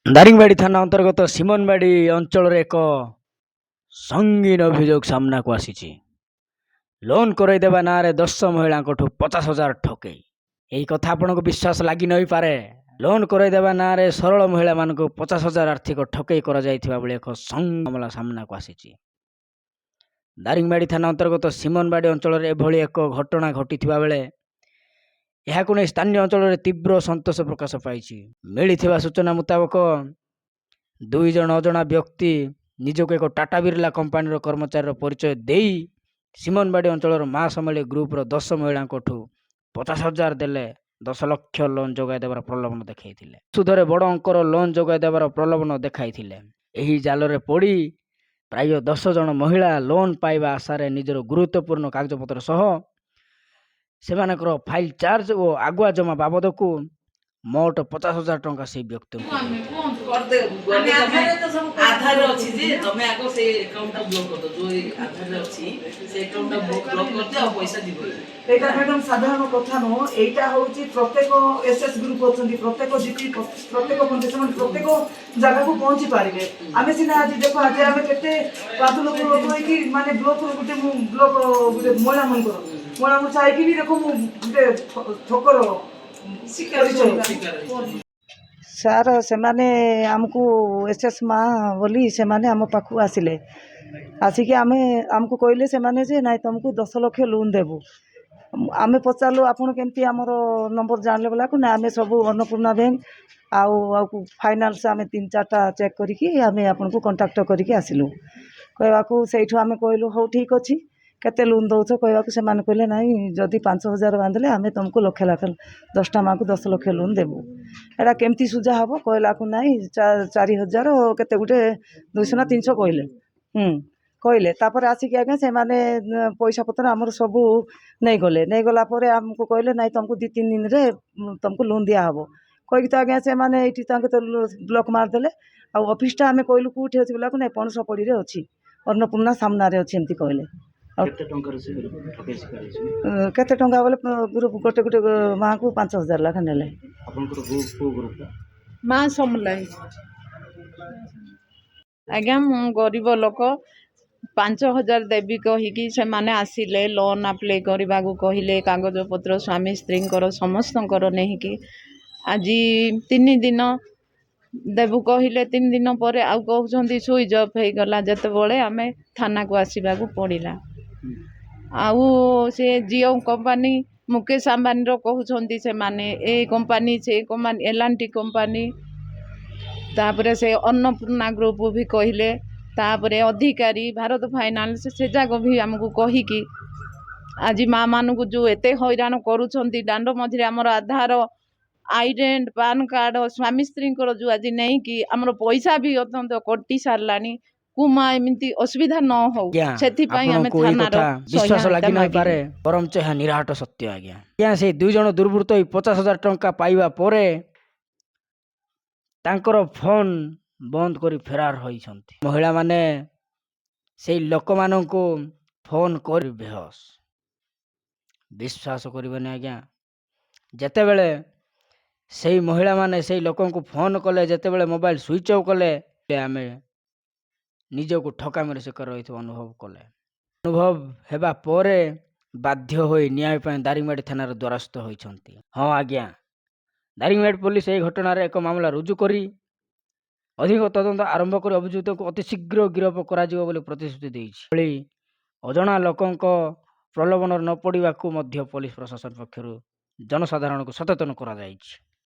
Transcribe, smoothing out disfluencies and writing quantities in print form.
ଦାରିଙ୍ଗବାଡ଼ି ଥାନା ଅନ୍ତର୍ଗତ ସିମନବାଡ଼ି ଅଞ୍ଚଳରେ ଏକ ସଙ୍ଗୀନ ଅଭିଯୋଗ ସାମ୍ନାକୁ ଆସିଛି। ଲୋନ୍ କରାଇଦେବା ନାଁରେ 10 ମହିଳାଙ୍କଠୁ 50,000 ଠକେଇ। ଏହି କଥା ଆପଣଙ୍କୁ ବିଶ୍ୱାସ ଲାଗି ନପାରେ। ଲୋନ୍ କରାଇଦେବା ନାଁରେ ସରଳ ମହିଳାମାନଙ୍କୁ 50,000 ଆର୍ଥିକ ଠକେଇ କରାଯାଇଥିବା ଭଳି ଏକ ସଙ୍ଗୀନ ମାମଲା ସାମ୍ନାକୁ ଆସିଛି। ଦାରିଙ୍ଗବାଡ଼ି ଥାନା ଅନ୍ତର୍ଗତ ସିମନବାଡ଼ି ଅଞ୍ଚଳରେ ଏଭଳି ଏକ ଘଟଣା ଘଟିଥିବା ବେଳେ ଏହାକୁ ନେଇ ସ୍ଥାନୀୟ ଅଞ୍ଚଳରେ ତୀବ୍ର ଅସନ୍ତୋଷ ପ୍ରକାଶ ପାଇଛି। ମିଳିଥିବା ସୂଚନା ମୁତାବକ, ଦୁଇ ଜଣ ଅଜଣା ବ୍ୟକ୍ତି ନିଜକୁ ଏକ ଟାଟା ବିର୍ଲା କମ୍ପାନୀର କର୍ମଚାରୀର ପରିଚୟ ଦେଇ ସିମନବାଡ଼ି ଅଞ୍ଚଳର ମା ସମଲେଇ ଗ୍ରୁପର 10 ମହିଳାଙ୍କଠୁ 50,000 ଦେଲେ 10 ଲକ୍ଷ ଲୋନ୍ ଯୋଗାଇ ଦେବାର ପ୍ରଲୋଭନ ଦେଖାଇଥିଲେ। ସୁଧରେ ବଡ଼ ଅଙ୍କର ଲୋନ୍ ଯୋଗାଇ ଦେବାର ପ୍ରଲୋଭନ ଦେଖାଇଥିଲେ। ଏହି ଜାଲରେ ପଡ଼ି ପ୍ରାୟ 10 ଜଣ ମହିଳା ଲୋନ୍ ପାଇବା ଆଶାରେ ନିଜର ଗୁରୁତ୍ୱପୂର୍ଣ୍ଣ କାଗଜପତ୍ର ସହ ସେମାନଙ୍କର ଫାଇଲ୍ ଚାର୍ଜ ଓ ଆଗୁଆ ଜମା ବାବଦକୁ ମୋଟ 50,000 ଟଙ୍କା ସେହି ବ୍ୟକ୍ତିଙ୍କୁ ଆମେ କୁହନ୍ତୁ। କରିଦେବୁ। ଆମେ ଆଧାରରେ ତ ସବୁ ଆଧାର ଅଛି ଯେ, ତମେ ଆଗ ସେଇ ଆକାଉଣ୍ଟଟା ବ୍ଲକ୍ କରିଦିଅ। ଯୋଉ ଏଇ ଆଧାରରେ ଅଛି, ସେ ଆକାଉଣ୍ଟଟା ବ୍ଲକ୍ କରିଦିଅ, ଆଉ ପଇସା ଯିବନି। ଏଇଟା ମ୍ୟାଡାମ ସାଧାରଣ କଥା ନୁହଁ। ଏଇଟା ହଉଛି ପ୍ରତ୍ୟେକ ଏସ୍ ଏସ୍ ଗ୍ରୁପ ଅଛନ୍ତି, ପ୍ରତ୍ୟେକ ଜିପି, ପ୍ରତ୍ୟେକ ପଞ୍ଚାୟତ, ସେମାନେ ପ୍ରତ୍ୟେକ ଜାଗାକୁ ପହଞ୍ଚି ପାରିବେ। ଆମେ ସିନା ଆଜି ଦେଖ, ଆଜି ଆମେ କେତେ ପାଞ୍ଚ ଲୋକ ଲୋକ ହେଇକି, ମାନେ ବ୍ଲକର ଗୋଟେ, ମୁଁ ବ୍ଲକ ଗୋଟେ ମହିଳା ମାନଙ୍କର ମହିଳା, ମୁଁ ଚାହିଁକି ବି ଦେଖ, ମୁଁ ଗୋଟେ ଠକର ପରିଚୟ। ଶିକାର ହେଇଛି। ସାର୍, ସେମାନେ ଆମକୁ ଏସ୍ ଏସ୍ ମା ବୋଲି ସେମାନେ ଆମ ପାଖକୁ ଆସିଲେ। ଆସିକି ଆମକୁ କହିଲେ ସେମାନେ ଯେ ନାଇଁ, ତୁମକୁ 10 ଲକ୍ଷ ଲୋନ୍ ଦେବୁ। ଆମେ ପଚାରିଲୁ, ଆପଣ କେମିତି ଆମର ନମ୍ବର ଜାଣିଲେ ବୋଲାକୁ, ନା ଆମେ ସବୁ ଅନ୍ନପୂର୍ଣ୍ଣା ବ୍ୟାଙ୍କ ଆଉ ଫାଇନାନ୍ସ, ଆମେ ତିନି ଚାରିଟା ଚେକ୍ କରିକି ଆମେ ଆପଣଙ୍କୁ କଣ୍ଟାକ୍ଟ କରିକି ଆସିଲୁ କହିବାକୁ। ସେଇଠୁ ଆମେ କହିଲୁ, ହଉ ଠିକ୍ ଅଛି, କେତେ ଲୋନ୍ ଦେଉଛ କହିବାକୁ। ସେମାନେ କହିଲେ, ନାଇଁ, ଯଦି 5,000 ବାନ୍ଧିଲେ ଆମେ ତୁମକୁ ଲକ୍ଷେ ଲକ୍ଷ 10ଟା ମାଆକୁ 10 ଲକ୍ଷ ଲୋନ୍ ଦେବୁ। ଏଇଟା କେମିତି ସୁଝା ହେବ କହିଲାକୁ, ନାଇଁ, 4,000 କେତେ ଗୋଟେ 200 ନା 300 କହିଲେ। କହିଲେ, ତାପରେ ଆସିକି ଆଜ୍ଞା ସେମାନେ ପଇସା ପତ୍ର ଆମର ସବୁ ନେଇଗଲେ। ନେଇଗଲା ପରେ ଆମକୁ କହିଲେ, ନାଇଁ, ତୁମକୁ 2-3 ଦିନରେ ତୁମକୁ ଲୋନ୍ ଦିଆହେବ କହିକି ତ ଆଜ୍ଞା ସେମାନେ ଏଇଠି ତାଙ୍କେ ତ ବ୍ଲକ୍ ମାରିଦେଲେ। ଆଉ ଅଫିସଟା ଆମେ କହିଲୁ କେଉଁଠି ଅଛି ବୋଲାକୁ, ନାଇଁ, ପଣସପଡ଼ିରେ ଅଛି, ଅନ୍ନପୂର୍ଣ୍ଣା ସାମ୍ନାରେ ଅଛି, ଏମିତି କହିଲେ। ଆଉ କେତେ ଟଙ୍କାର ସେ ଠକେଇ ଶିକାର ହେଇଛନ୍ତି? କେତେ ଟଙ୍କା ବୋଲେ, ଗ୍ରୁପ୍ ଗୋଟେ ଗୋଟେ ମାଆକୁ 5,000 ଲେଖା ନେଲେ। ଆପଣଙ୍କର ଗ୍ରୁପ୍ କୋଉ ଗ୍ରୁପଟା? ମା ସମଲାଇ ଆଜ୍ଞା। ମୁଁ ଗରିବ ଲୋକ। 5,000 ଦେବି କହିକି ସେମାନେ ଆସିଲେ, ଲୋନ୍ ଆପ୍ଲାଏ କରିବାକୁ କହିଲେ। କାଗଜପତ୍ର ସ୍ୱାମୀ ସ୍ତ୍ରୀଙ୍କର ସମସ୍ତଙ୍କର ନେଇକି ଆଜି 3 ଦିନ ଦେବୁ କହିଲେ। 3 ଦିନ ପରେ ଆଉ କହୁଛନ୍ତି ସୁଇଚ୍ ଅଫ୍ ହେଇଗଲା, ଯେତେବେଳେ ଆମେ ଥାନାକୁ ଆସିବାକୁ ପଡ଼ିଲା। ଆଉ ସେ ଜିଓ କମ୍ପାନୀ, ମୁକେଶ ଆମ୍ବାନୀର କହୁଛନ୍ତି ସେମାନେ, ଏ କମ୍ପାନୀ, ସେ କମ୍ପାନୀ, ଏଲ୍ କମ୍ପାନୀ, ତାପରେ ସେ ଅନ୍ନପୂର୍ଣ୍ଣା ଗ୍ରୁପ୍ ବି କହିଲେ। ତାପରେ ଅଧିକାରୀ, ଭାରତ ଫାଇନାନ୍ସ, ସେ ଯାକ ବି ଆମକୁ କହିକି ଆଜି ମା ମାନଙ୍କୁ ଯେଉଁ ଏତେ ହଇରାଣ କରୁଛନ୍ତି, ଦାଣ୍ଡ ମଝିରେ ଆମର ଆଧାର, ଆଇଡେଣ୍ଟ, ପାନ୍ କାର୍ଡ଼, ସ୍ୱାମୀ ସ୍ତ୍ରୀଙ୍କର ଯେଉଁ ଆଜି ନେଇକି ଆମର ପଇସା ବି ଅତ୍ୟନ୍ତ କଟି ସାରିଲାଣି। କୁ ମା ଏମିତି ଅସୁବିଧା ନ ହଉ, ଆଜ୍ଞା, ସେଥିପାଇଁ ଆମେ ଆପଣଙ୍କୁ ଏଇ ଥାନାର କଥା ବିଶ୍ୱାସ ସହାୟତା ଲାଗି ନପାରେ, ମାଗିଲୁ। ବରଂ ଏହା ନିରାଟ ସତ୍ୟ ଆଜ୍ଞା। ଆଜ୍ଞା, ସେଇ ଦୁଇ ଜଣ ଦୁର୍ବୃତ୍ତ ଏଇ 50,000 ଟଙ୍କା ପାଇବା ପରେ ତାଙ୍କର ଫୋନ୍ ବନ୍ଦ କରି ଫେରାର ହୋଇଛନ୍ତି। ମହିଳାମାନେ ସେଇ ଲୋକମାନଙ୍କୁ ଫୋନ୍ କରି ବେହୋସ। ବିଶ୍ୱାସ କରିବେନି ଆଜ୍ଞା, ଯେତେବେଳେ ସେଇ ମହିଳାମାନେ ସେଇ ଲୋକଙ୍କୁ ଫୋନ୍ କଲେ, ଯେତେବେଳେ ମୋବାଇଲ ସୁଇଚ୍ ଅଫ୍ କଲେ, ଆମେ ନିଜକୁ ଠକାମିର ଶିକାର ରହିଥିବା ଅନୁଭବ କଲେ। ଅନୁଭବ ହେବା ପରେ ବାଧ୍ୟ ହୋଇ ନ୍ୟାୟ ପାଇଁ ଦାରିଙ୍ଗବାଡ଼ି ଥାନାର ଦ୍ୱାରସ୍ଥ ହୋଇଛନ୍ତି। ହଁ ଆଜ୍ଞା, ଦାରିଙ୍ଗବାଡ଼ି ପୋଲିସ ଏହି ଘଟଣାରେ ଏକ ମାମଲା ରୁଜୁ କରି ଅଧିକ ତଦନ୍ତ ଆରମ୍ଭ କରି ଅଭିଯୁକ୍ତକୁ ଅତି ଶୀଘ୍ର ଗିରଫ କରାଯିବ ବୋଲି ପ୍ରତିଶ୍ରୁତି ଦେଇଛି। ଭଳି ଅଜଣା ଲୋକଙ୍କ ପ୍ରଲୋଭନରେ ନ ପଡ଼ିବାକୁ ମଧ୍ୟ ପୋଲିସ ପ୍ରଶାସନ ପକ୍ଷରୁ ଜନସାଧାରଣଙ୍କୁ ସଚେତନ କରାଯାଇଛି।